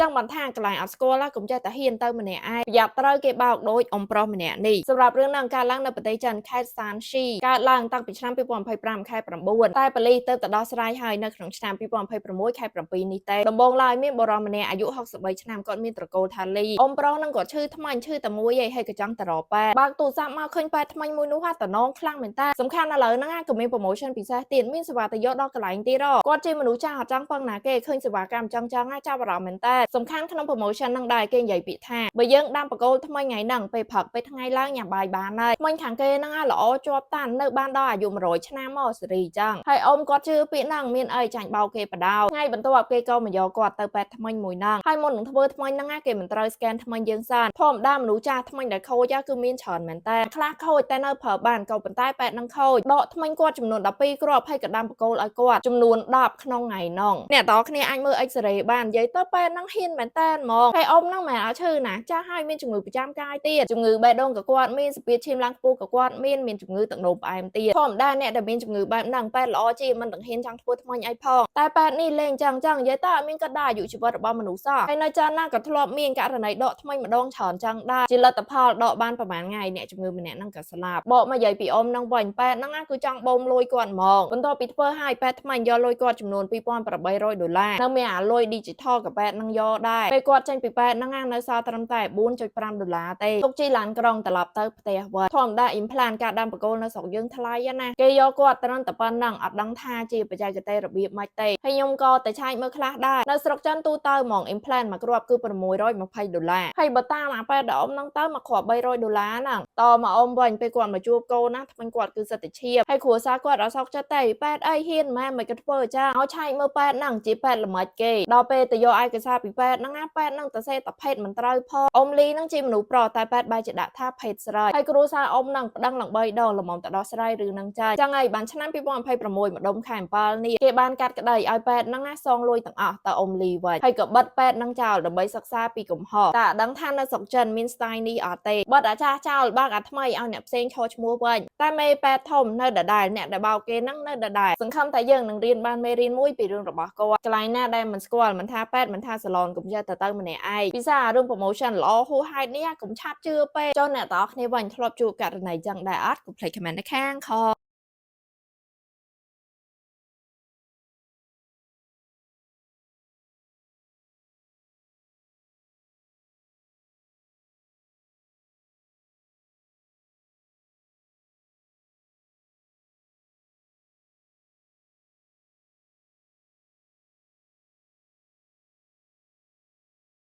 ចឹងបានថាកន្លែងអត់ស្គាល់កុំចេះតែហ៊ានទៅម្នាក់ឯងប្រយ័ត្នត្រូវគេបោកដូចអ៊ំប្រុសម្នាក់នេះសម្រាប់រឿងហ្នឹងកើតឡើងនៅប្រទេសចិនខេត្តសានស៊ីកើតឡើងតាំងពីឆ្នាំ2025ខែ9តែប៉ូលីសទើបតែដោះស្រាយហើយនៅក្នុងឆ្នាំ2026ខែ7នេះទេដំបូងឡើយមានបុរសម្នាក់អាយុ63ឆ្នាំគាត់មានត្រកូលថាលីអ៊ំប្រុសហ្នឹងគាត់ឈឺថ្មិញឈឺតែមួយឯងហើយក៏ចង់ទៅរកពេទ្យបើកទូរស័ព្ទមកឃើញពេទ្យថ្មិញមួយនោះហាតំណងខ្លាំងមែនតើសំខាន់ឥឡូវហ្នឹងក៏មាន promotion ពិសេសទៀតមានសេវាទៅយកដល់កន្លែងទៀតគាត់ជាមនុស្សចាស់អត់ចង់ពឹងណាគេឃើញសេវាកម្មចង់ចង់ចាប់អារម្មណ៍មែនតើសំខាន់ក្នុង promotion ហ្នឹងដែរគេនិយាយពាក្យថាបើយើងដាំបកគោលថ្មីថ្ងៃហ្នឹងពេលព្រឹកពេលថ្ងៃឡើងញ៉ាំបាយបានហើយថ្មិញខាងគេហ្នឹងល្អជាប់តាន់នៅបានដល់អាយុ100ឆ្នាំមកសេរីចឹងហើយអ៊ំគាត់ជឿពាក្យហ្នឹងមានអីចាញ់បោកគេបដោថ្ងៃបន្ទាប់គេក៏មកយកគាត់ទៅពេទ្យថ្មិញមួយហ្នឹងហើយមុននឹងធ្វើថ្មិញហ្នឹងគេមិនត្រូវ scan ថ្មិញយើងសិនធម្មតាមនុស្សចាស់ថ្មិញដែលខូចគឺមានច្រើនមែនតើខ្លះខូចតែនៅប្រើបានក៏ប៉ុន្តែពេទ្យហ្នឹងខូចដកថ្មិញគាត់ចំនួន12គ្រាប់ហើយក៏ដាំបកគោលឲ្យគាត់ចំនួន10ក្នុងថ្ងៃហ្នឹងអ្នកតគ្នាអាចមើល X-ray បាននិយាយទៅពេទ្យហ្នឹងហ៊ានមែនតើហ្មងហើយអ៊ំហ្នឹងមិនអត់ឈឺណាចាស់ហើយមានជំងឺប្រចាំកាយទៀតជំងឺបេះដូងក៏គាត់មានសពាធឈាមឡើងខ្ពស់ក៏គាត់មានមានជំងឺទឹកនោមផ្អែមទៀតធម្មតាអ្នកដែលមានជំងឺបែបហ្នឹងពេទ្យល្អជាមិនទាំងហ៊ានចង់ធ្វើថ្មិញអីផងតែពេទ្យនេះលេងចឹងចឹងនិយាយទៅអត់មានគិតដល់អាយុជីវិតរបស់មនុស្សសោះហើយនៅចានណាក៏ធ្លាប់មានករណីដកថ្មិញម្ដងច្រើនចឹងដែរជាលទ្ធផលដកបានប្រហែលថ្ងៃអ្នកជំងឺម្នាក់ហ្នឹងក៏ស្លាប់បកមកនិយាយពីអ៊ំហ្នឹងវិញពេទ្យហ្នឹងគឺចង់បូមលុយគាត់ហ្មងបន្ទាប់ពីធ្វើឲ្យពេទ្យថ្មិញយកលុយគាត់ចំនួន2800ដុល្លារនៅមានអាលុយ digital ក៏ពេទ្យហ្នឹងយកដែរពេលគាត់ចេញពីពេទ្យហ្នឹងនៅសល់ត្រឹមតែ4.5ដុល្លារទេទុកជិះឡានក្រុងត្រឡប់ទៅផ្ទះវិញធម្មតា implant ការដាំបកគោលនៅស្រុកយើងថ្លៃណាគេយកគាត់ត្រឹមតែប៉ុណ្្នឹងអត់ដឹងថាជាបច្ចេកទេសរបៀបម៉េចទេហើយខ្ញុំក៏ទៅឆែកមើលខ្លះដែរនៅស្រុកចិនទូទៅហ្មង implant មួយគ្រាប់គឺ620ដុល្លារហើយបើតាមអាពេទ្យដល់អ៊ំហ្នឹងទៅមួយគ្រាប់300ដុល្លារហ្នឹងតមកអ៊ំវិញពេលគាត់មកជួបកូនណាថ្មិញគាត់គឺសិតតែឈៀបហើយគ្រួសារគាត់អត់សោកចិត្តទេពេទ្យអីហ៊ានម៉ែមិនក៏ធ្វើចាឲ្យឆែកមើលពេទ្យហ្នឹងជាពេទ្យល្មិចគេដល់ពេលទៅយកឯកសារពីពេទ្យហ្នឹងណាពេទ្យហ្នឹងទៅសេតែភេទមិនត្រូវផងអ៊ំលីហ្នឹងជាមនុស្សប្រុសតែពេទ្យបែរជាដាក់ថាភេទស្រីហើយគ្រួសារអ៊ំហ្នឹងប្តឹងឡើង3ដងល្មមទៅដោះស្រាយរឿងហ្នឹងចាចឹងហើយបានឆ្នាំ2026ម្ដុំខែ7នេះគេបានកាត់ក្តីឲ្យពេទ្យហ្នឹងណាសងលុយទាំងអស់ទៅអ៊ំលីវិញហើយក៏បិទពេទ្យហ្នឹងចោលដើម្បីសិក្សាពីកំហុសតែដឹងថានៅស្រុកចិនមាន style នេះអត់ទេបិទអាចាស់ចោលបើកអាថ្មីឲ្យអ្នកផ្សេងឈរឈ្មោះវិញតែមេពេទ្យធំនៅដដែលអ្នកដែលបោកគេហ្នឹងនៅដដែលសង្ឃឹមថាយើងនឹងរៀនបានមេរៀនមួយពីរឿងរបស់គាត់កន្លែងណាដែលមិនស្គាល់មិនថាពេទ្យមិនថាសាឡនកុំចេះតែទៅម្នាក់ឯងពិសារឿង promotion ល្អហួសហេតុនេះកុំឆាប់ជឿពេកចុះអ្នកទាំងអស់គ្នាវិញធ្លាប់ជួបករណីចឹងដែរអត់កុំភ្លេច comment នៅខាងខ